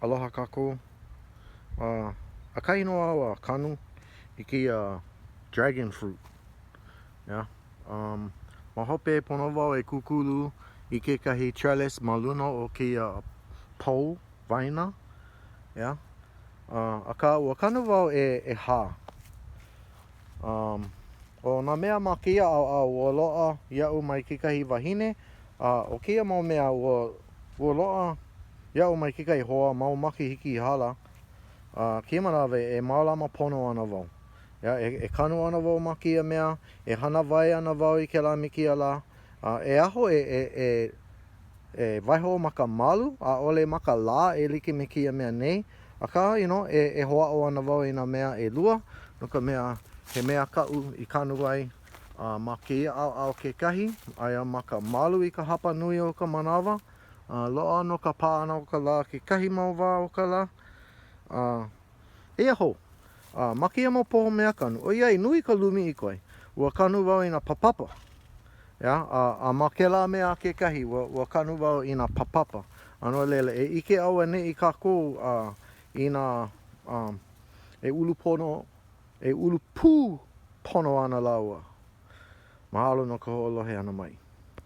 Aloha kākou. Uh, ʻakahi nō au a kanu i kēia dragon fruit. Yeah. Um, ma hope pono wau e kūkulu i kekahi trellis ma luna o kēia pole waena. Yeah. Uh, akā, ua kanu wau e, ʻehā. Um, ʻo nā mea ma kēia ʻaoʻao ua loaʻa iaʻu mai kekahi wahine, a ʻo kēia mau mea ua, ua loaʻa iaʻu mai kekahi hoa mau makahiki i hala, a kēia manawa e mālama pono ana wau. Yeah, e, e kanu ana wau ma kēia mea, e hana wai ana wau i kēlā me kēia lā, a e aho e, e, e, e waiho ma ka malu, ʻaʻole ma ka lā e like me kēia mea nei. Akā, you know, e, e hoʻāʻo ana wau i nā mea ʻelua, no ka mea, he mea kaʻu i kanu ai a ma kēia ʻaoʻao kekahi, aia ma ka malu i ka hapa nui o ka manawa, a loaʻa nō ka pā ʻana o ka lā kekahi mau wā o ka lā. A eia hou, a ma kēia mau poho mea kanu, ʻoiai nui ka lumi i koe, ua kanu wau i nā papapa. Yeah, a, a ma kēlā mea kekahi, ua, ua kanu wau i nā papapa. A no laila, e ʻike auaneʻi kākou a, i nā, um, e ulu pono, e ulu pū pono ana lāua. Mahalo no ka hoʻolohe ʻana mai.